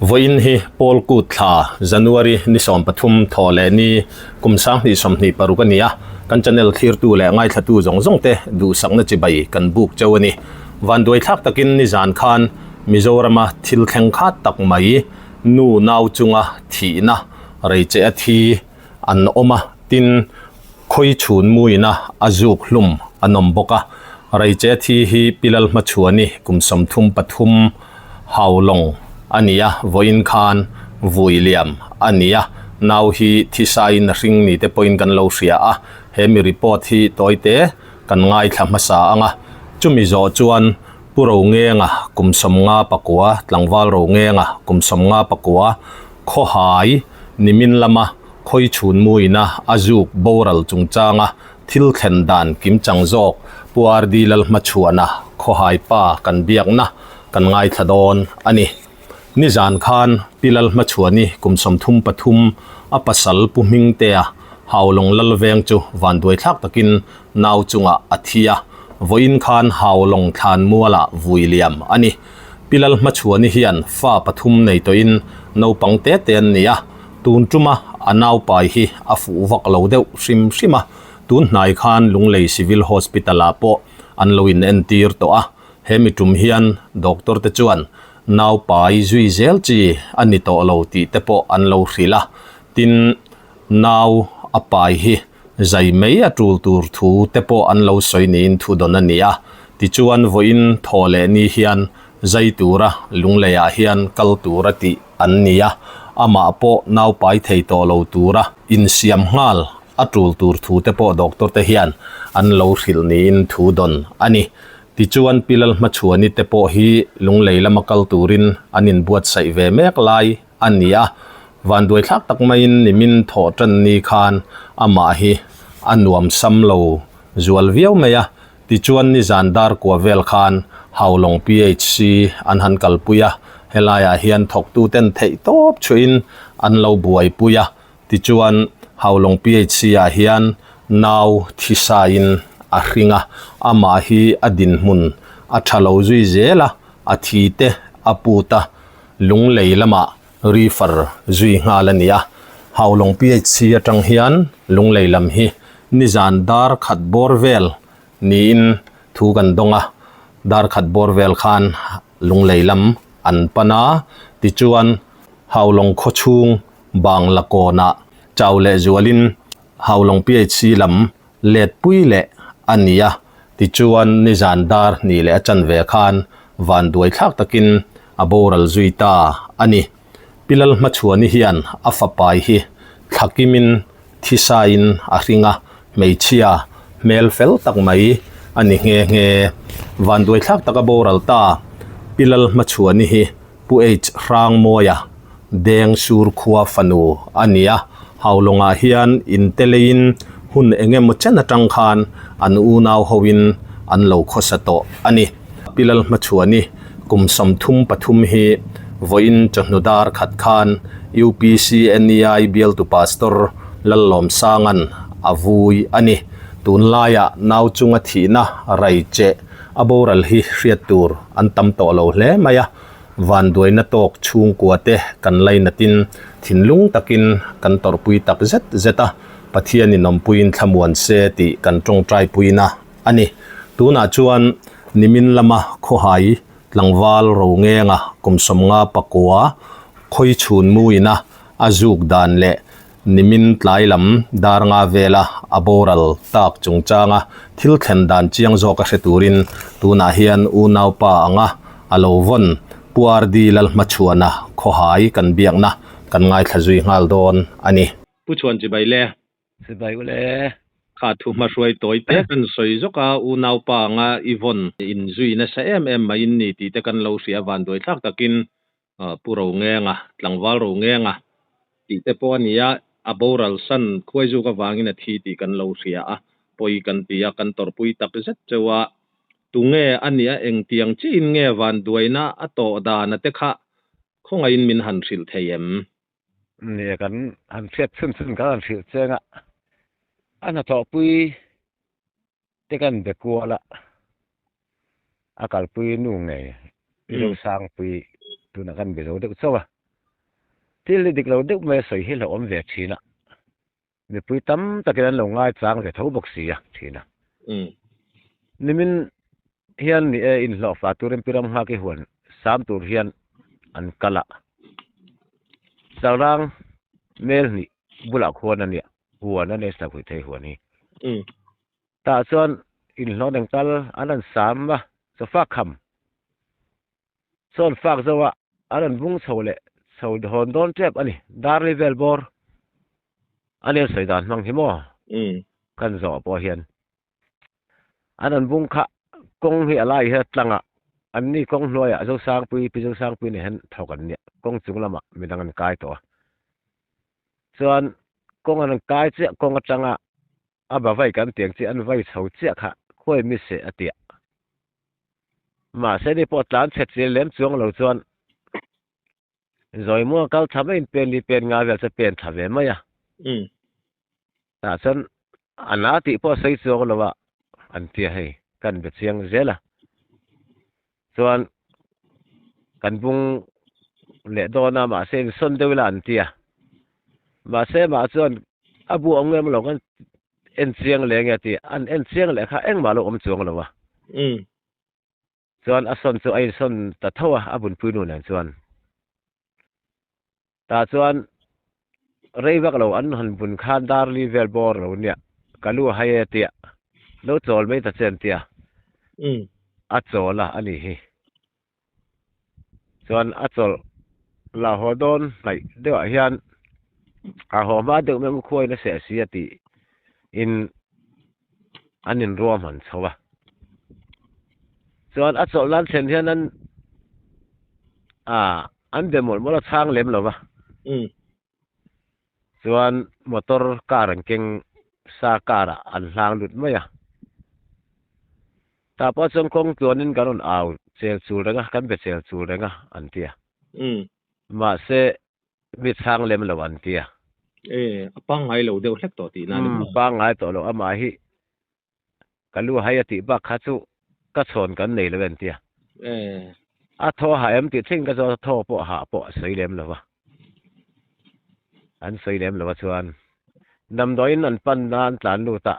Vawiin hi Paul Kut thla, January ni 13 thaw leh ni kum 2026 a ni a, kan channel thlirtu leh ngaithlatu zawng zawng te duhsakna chibai kan buk cheu a ni. Vanduai thlak takin nizan khan Mizorama thil thleng khat tak mai nu nau chunga thihna reiche a thi an awm a, tin khawi chhun muina a zuk hlum an awm bawk a. Reiche a thi hi Pilal Hmachhuani kum 33 Haulawng a ni a, vawiin khan vui liam a ni a, nau hi thisain a hring ni te pawhin kan lo hria a, he mi report hi tawite kan ngaithla hmasa ang a, chumi zawh chuan Pu Rongenga kum 59, tlangval Rongenga kum 54, Khawhai nimin lama khawi chhun muina a zuk boral chungchanga thil thlen dan kimchang zawk Pu RD Lalhmachhuana Khawhai pa kan biakna kan ngaithla dawn a ni. Nizan khan Pi Lalhmachhuani kum 33 a pasal Pu Hmingtea Haulawng Lalveng chu vanduaithlak takin nau chungah a thi a, vawiin khan Haulawng thlan mualah vui liam a ni. Pi Lalhmachhuani hian fa pathum nei tawhin naupang te te an ni a, tun tuma a naupai hi a fuh vak lo deuh hrim hrim a, tun hnai khan Lunglei Civil Hospital ah pawh an lo in entir tawh a, he mi tum hian doctor te chuan naupai zui zel chi a ni tawh lo tih te pawh an lo hrilh a, tin nau a pai hi zai mai a tul tur thu te pawh an lo sawi niin thu dawn a ni a, tichuan vawiin thaw leh ni hian zai tura Lunglei ah hian kal tura tih an ni a, amah pawh naupai thei tawh lo tura insiam nghal a tul tur thu te pawh doctor te hian an lo hrilh niin thu dawn a ni. Tichuan Pi Lalhmachhuani te pawh hi Lunglei lama kal turin an inbuatsaih ve mek lai a ni a, vanduaithlak tak maiin nimin thawh tan ni khan amah hi a nuam sam lo zual viau mai a, tichuan nizan dar kua vel khan Haulawng PHC an han kalpui a, helaiah hian thawktuten theih tawp chhuahin an lo buaipui a, tichuan Haulawng PHC ah hian nau thisain a hring a, amah hi a dinhmun a tha lo zui zel a, a thi te a put a. Lunglei lamah refer zui nghal a ni a, Haulawng PHC atang hian Lunglei lam hi nizan dar khat bawr vel niin thu kan dawng a, dar khat bawr vel khan Lunglei lam an pan a, tichuan Haulawng khawchhung Bangla kawnah chau leh zualin Haulawng PHC lam let pui leh a ni a, tichuan nizan dar hnih leh a chanve khan vanduai thlak takin a boral zui ta a ni. Pi Lalhmachhuani hian a fapai hi thlakimin thisain a hring a, hmeichhia hmel fel tak mai a ni nghe nghe. Vanduai thlak taka boral ta Pi Lalhmachhuani hi Pu H. Hrangmawia, Deng Sur khua fanu a ni a, Haulawngah hian inte leiin hun eng emaw chen atang khan an unau hoin an lo khawsa tawh a ni. Pi Lalhmachhuani kum 33 hi vawiin chawhnu dar khat khan UPC NEI bialtu Pastor Lallawmsanga'n a vui a ni. Tunlaiah nau chunga thihna rai che A boral hi hriat tur an tam tawh lo hle mai a, vanduaina tawk chhungkua te kan lainatin thinlung takin kan tawrhpui tak zet zet a, Pathianin awmpuiin thlamuan se tih kan tawngtaipuina a ni. Tunah chuan nimin lama khawhai tlangval Rongenga kum 59 khawi chhun muina a zuk dan leh Nimin tlai lam dar nga vela a boral tak chungchanga thil thlen dan chiang zawk a hre turin tunah hian unaupa anga a lo vawn Pu RD Lalhmachhuana khawhai kan biakna kan ngaithla zui nghal dawn a ni. Pu Chhuan chibai le. Chibai u le. Kha thu hmahruai tawi te kan sawi zawk a, unaupa anga i vawn inzui nasa em em mai in ni tih te kan lo hria vanduai thlak takin Pu Rongenga, tlangval Rongenga tih te pawh a ni a, a boral san khuaizuk avangin a thi tih kan lo hria a, pawi kan ti a, kan tawrhpui tak zet cheu a, tunge a nia engtiang chiin nge vanduaina a tawh dana te kha khawngaihin min han hrilh thei em? Nia kan han hriat chhun chhun kan han hrilh cheng a, a hnathawhpui te kan be kual a, a kalpui nu ngei Pi Rosangpui tunah kan be zo deuh chauh a. Thil hi dik lo deuh mai a sawi hi hlauhawm ve thin a, mipui tam takin an lo ngaichang ve tho bawk si a thin a. Nimin hian ni e inhlawhfa turin Pi Ramnghaki huan sam tur hian an kal a, Chalrang mel hnih bulah khuan a nia, huan a nia Sakhuih thei huan hi. Tah chuan inhlawh dang tal an rawn sam a, sofa kham sawn fak zo a, an rawn bung chho leh chho hawn dawn tep a ni. Darli vel bawr a nia sawi dan hmang hi maw? Kan zawh pawh hian an rawn bung kha kawng hi a lai hian a tlang a, anni kawng hnuaiah Zosangpui, Pi Zosangpui nen hian thawk an nia, kawng chung lamah midang an kai tawh a. Chuan kawng an rawn kai chiah kawng atanga A ba vai kan tiang chi an vai chho chiah kha khuai mi se a tiah. Mahse ni pawh tlan chhe chian lem chuang lo chuan zawi muang kal thla maiin pen li pen nga vel chu pen thla ve mai a. Tah chuan a na tih pawh sawi chuang lo a an tia hei kan be chiang zel a. Chuan kan bung leh dawn a mahse insawn deuh ila an ti a, mahse mah chuan a bu awm ngem lo kan en chiang leh nge tih an en chiang leh kha engmah lo awm chuang lo a. Chuan a sawn chu a insawn ta tho a, a bunpui nu nen chuan. Tah chuan rei vak lo an han bun khan darli vel bawr lo nia, ka lu a hai e tia, lo chawl mai ta che an tia, a chawl a a ni hi. Chuan a chawlh la haw dawn hnaih deuhah hian a haw hma deuh mai khuain a seh si a tih in an inruahman chho a. Chuan a chawlh nan thlen hian an ah an be mawlh mawlh a chhang lem lo va. Chuan motor car an keng sa car ah an hlang lut mai a. Tah pawh chuan kawng tluanin kan rawn au chel chul reng a, kan be chel chul reng a an ti a. Mahse Mi chhang lem lo an tia. E, a pangngai lo deuh hlek tawh tihna a ni maw? Umm, pangngai tawh lo. Amah hi ka lu hai a tih bak kha chu ka chhawn kan nei lo en tia. E. A thaw a hah em tih thleng ka chuan a thaw pawh a hah pawh a sawi lem lo va. An sawi lem lo a chuan damdawiin an pan na an tlan lut a,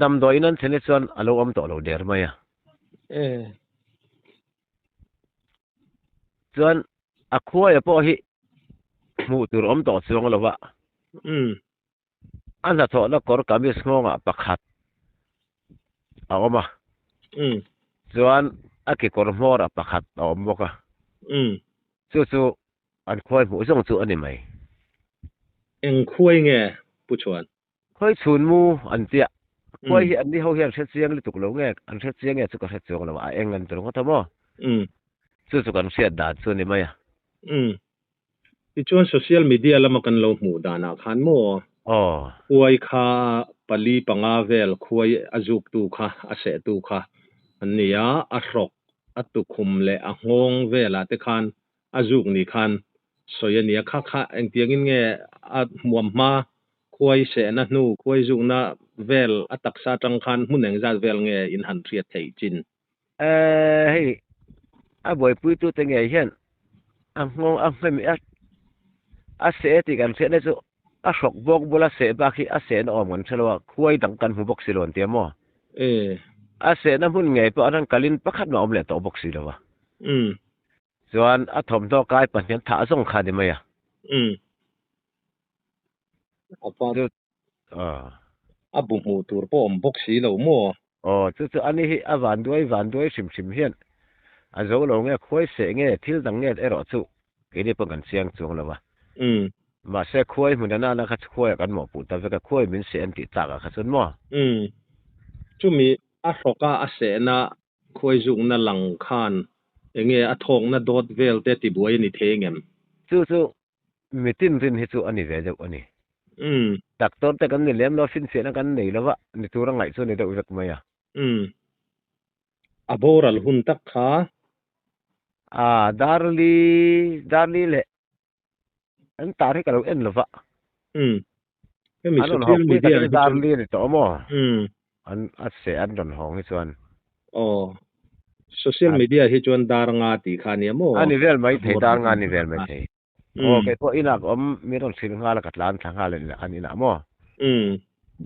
damdawiin an thlen hi chuan a lo awm tawh lo der mai a. E. Chuan a khuaia pawh hi hmuh tur awm tawh chuang lo va. A hnathawhna kawr kamis nghawngah pakhat a awm a. Chuan a kekawr hmawrah pakhat a awm bawk a. Chu chu an khuai hmuh zawng chu a ni mai. Eng khuai nge Pu Chhuan? Khawi chhun mu an tia. Khuai hi anni ho hian hre chiang lutuk lo nge an hre chiang nge chu ka hre chuang lo a eng an ti ringawt a maw? Chu chu kan hriat dan chu a ni mai a. Umm. Tichuan social media lama kan lo hmuh danah khan maw khuai kha pali panga vel khuai a zuktu kha a sehtu kha an ni a, a hrawk a tukhum leh a nghawng velah te khan a zuk ni khan sawi a nia, kha kha engtiangin nge a hmuam hma khuai sehna hnu khuai zukna vel a taksa atang khan hmun engzat vel nge in han hriat theih chin? Eh hei a buaipuitute ngei hian a nghawng a hmem a a seh tih kan hriatna chu a hrawk bawk bula seh bak hi a sehna awm kan hre lo a, khuai dang kan hmu bawk si lo an ti a maw? Eh. A sehna hmun ngei pawh an han kalin pakhat mah a awm leh tawh bawk si lo a. Umm. Chuan a thawmhnaw kai pahnih an thah zawng kha a ni mai a. Umm. A pa Chu aw. A bu hmuh tur pawh awm bawk si lo maw? Aw, chu chu ani hi a van duai van duai hrim hrim hian a zo lo nge khuai seh nge thil dang nge erawh chu keini pawh kan chiang chuang lo a. Umm. Mahse khuai hmun a nana kha chu khuaiah kan mawhpuh ta vek a, khuai min seh an tih takah kha chuan maw? Umm. Chumi a hrawka a sehna Khuai zukna lang khan enge a thawkna dawt vel te tibuai a ni thei ngem? Chu chu mitin rin hi chu a ni ve deuh a ni. Umm. Doctor te kan ni lem lo, finfiahna kan nei lo va, ni tura ngaih chu a ni deuh vek mai a. Umm. A boral hun tak kha. Ah, Darli, Darli leh an tar hi ka lo en lo va. Umm. Hemi An rawn social hawng pui media takin hi chu Darli a ni tawh maw? Umm. An a seh an rawn hawng hi chuan. Aw. Social media hi chuan dar nga tih kha a nia maw? A ni vel mai thei, dar nga a ni vel mai thei. Aw kei pawh inah ka awm min rawn hrilh nghal a ka tlan thla nghal an inah maw?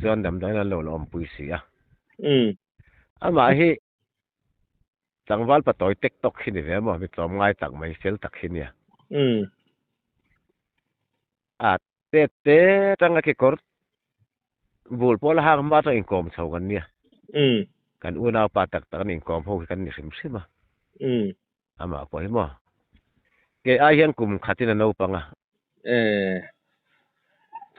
Chuan damdawiin an lo la awmpui si a. Amah hi tlangval patawi tek tawk hi ni ve maw? Mi tlawm ngai tak mai fel tak hi nia. A tet te tanga kekawr bul pawh la hang hma atang inkawm chho kan nia. Kan unaupa tak tak an inkawm ho hi kan ni hrim hrim a. Amah pawh hi maw? Kei ai hian kum khatin a naupang a. Eh.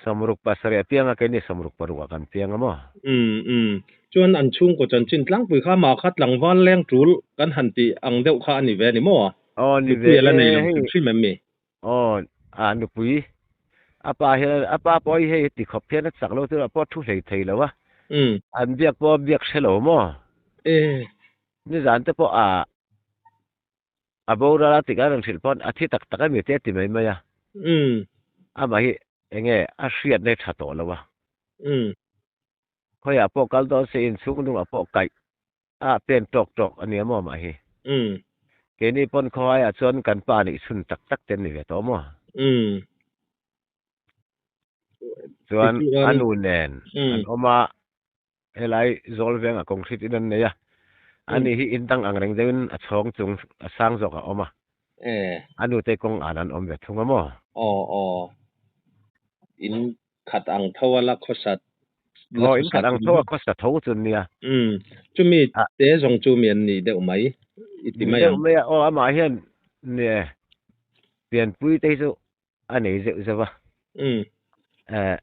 Sawmruk pasarih a piang a, keini sawmruk paruk ah kan piang a maw? Umm umm. Chuan an chhungkaw chanchin tlangpui kha mah kha tlangval leng tul kan han tih ang deuh kha a ni ve a ni maw? Aw ni ve Nupui a la nei e lo hei. hrim hrim em mi? Aw a nupui a pa hian a pa pawh hi hei ti khawp hian a chak lo chu a pawh thu hlei thei lo a. An biak pawh a biak hre lo maw? Eh. Nizan te pawh a a boral a tikah a rawn hrilh pawn a thi tak tak a mi te a ti mai mai a. Amah hi enge a hriatna hi tha tawh lo a. Khawiah pawh kal dawn se inchhung nungah pawh kaih a pen tawk tawk a nia maw amah hi. Keini pawn khawhaiah chuan kan pa nih chhun tak tak te an ni ve tawh maw? Chuan a nu nen an awm a. Helai zawl vengah concrete in an nei a, ani hi in dang ang reng deuhin a chhawng chung a sang zawk a awm a, a nute kawng an an awm ve thung a maw? Aw aw, in khat ang tho a la khawsa la Aw, in khat ang tho a khawsa tho chu nia. Umm, chumi te zawng chu mi an nih deuh mai i ti mai ang. Ni deuh mai a, aw amah hian nia pianpui te hi chu a nei zeuh zeuh a. Umm. Eh,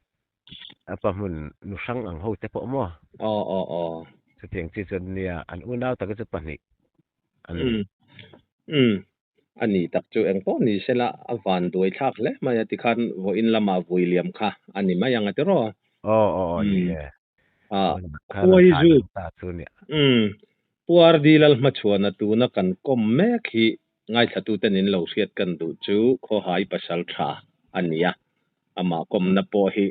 a pa hmun nu hrang ang ho te pawh maw? Aw aw aw. Chutiang chi chuan nia, an unau tak hi chu pahnih an ni. Umm. Umm. A ni tak chu eng pawh ni sela a van duai thlak hle mai a tikhan vawiin lamah vui liam kha a ni mai ang a tiraw? Aw aw aw ni e. Ah, khuai zuk. Umm. Pu RD Lalhmachhuana tuna kan kawm mek hi ngaithlatuten in lo hriat kan duh chu Khawhai pasal tha a ni a. Amah kawmna pawh hi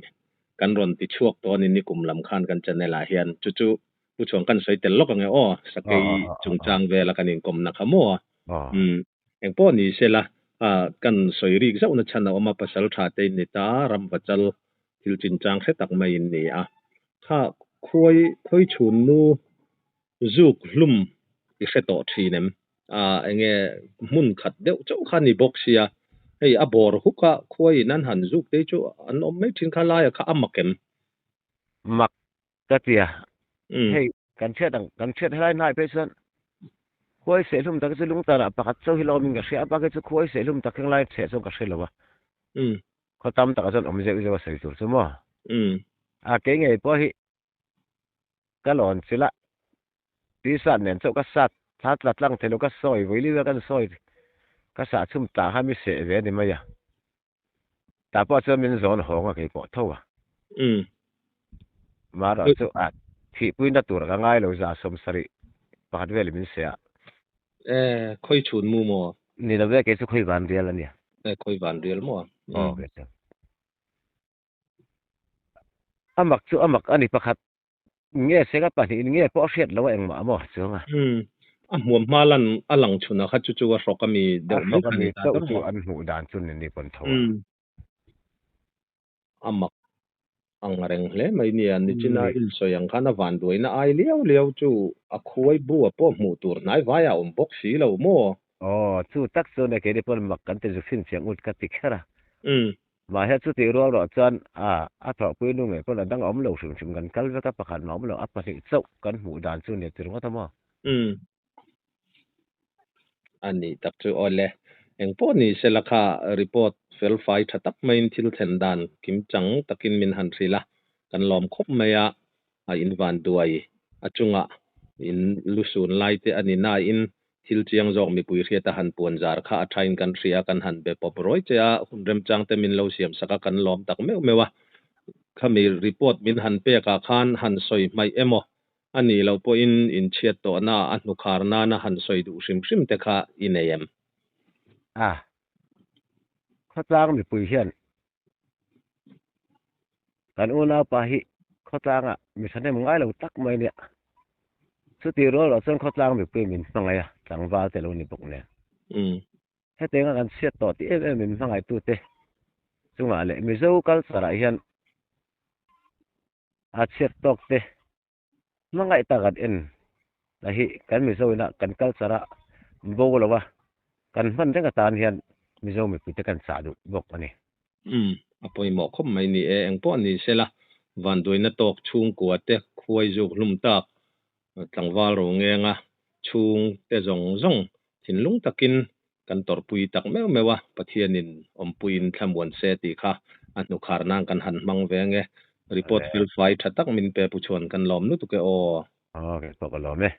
kan rawn ti chhuak tawh a ni nikum lam khan kan channel ah hian. Chu chu Pu Chhuang kan sawi tel lawk ang e aw, Sakei chungchang vela kan inkawmna kha maw? Umm. Engpawh ni sela, kan sawi rik zauhna chhan a awm a, pasal tha te in ni ta, ram vachal Thil chinchang hre tak maiin ni a. Kha khuai khawi chhun nu zuk hlum i hre tawh thin em? A enge hmun khat deuh chauh kha ni bawk sia. Hei a bawr huk a, khuaiin an han zuk te chu an awm mai thin kha laia kha a mak em? Mak ka ti a. Hei kan hriat ang, kan hriat helai hnai phei chuan khuai sehhlum tak hi chu lungtanah pakhat chauh hi la awmin ka hria a, bakah chu khuai sehhlum tak hi lai chheh chuan ka hre lo a. Khaw tam takah chuan awm zeuh zeuh a sawi tur chu maw? A kei ngei pawh hi ka lawn chilh a, tui sat nen chauh ka sat thla tla tlang thei lo ka sawi vawi liu a kan sawi ka sah chhum tah kha mi seh ve a ni mai a, tah pawh chuan min zawn hawng a kei pawh tho a. Mahrawh chu a thihpuina tur ka ngai lo za sawmsarih pakhat velin min seh a. E, khawi chhun mu maw? Ni lo ve, kei chu khawi van rial a nia. E, khawi van rial maw? Aw, kei chu. A mak chu a mak a ni pakhat nge seng a pahnih nge pawh a hriat lo a engmah maw chuang a. Umm, a hmuam hma lan a lang chhun a kha chu chu a hrawk a mi deuh mai kha ni ta chauh chu an hmuh dan chu ni ni pawn tho a. Umm. A mak ang reng hle mai nia, nichina insawi ang khan a vanduaina ai liau liau chu a khuai bu a pawh hmuh tur hnai vai a awm bawk si lo maw? Aw, chu tak chu nia keini pawn mak kan ti zu chhinchhiang ut ka ti kher a. Mahse chutih rual ruah chuan a a thawhpui nu ngei pawn a dang a awm lo hrim hrim kan kal vek a, pakhat mah a awm lo, a pahnih chauh kan hmuh dan chu nia ti ringawt a maw? A nih tak chu awle. Engpawh ni sela kha report fel fai tha tak maiin thil thlen dan kim chang takin min han hrilh a, kan lawm khawp mai a, a in van duai a chungah in lu sun lai te a ni nain thil chiang zawk mipui hriat a han puan zar kha a thain kan hria kan han be pawp rawi che a, hun remchang te min lo siam sak a kan lawm tak meuh meuh a, khami report min han pek ah khan han sawi hmaih emaw A nih loh pawhin inchhiat tawhna a hnukhar nana han sawi duh hrim hrim te kha i nei em? A, khawtlang mipui hian kan unaupa hi khawtlangah mi thahnem ngai lo tak mai nia. Chutih rual ruah chuan khawtlang mipui min hmangaih a, tlangval te lo ni bawk nen. Hetianga kan chhiat tawh tih em em in hmangaitute chungah leh Mizo culture ah hian a chhiat tawk te hmangaih tak an en na hi kan Mizo ina kan culture a bo lo a, kan hman reng atan hian Mizo mipuite kan chah duh bawk a ni. Umm, a pawimawh khawp mai ni e, engpawh ni sela vanduaina tawk chhungkua te khuai zuk hlum tak tlangval ro ngenga chhung te zawng zawng thinlung takin kan tawrhpui tak meuh meuh a, Pathianin awmpuiin thlamuan se tih kha a hnukhar nan kan han hmang ve ange. Report fel fai tha tak min pe pu chuan kan lawm lutuk e aw. Aw, kei pawh ka lawm e.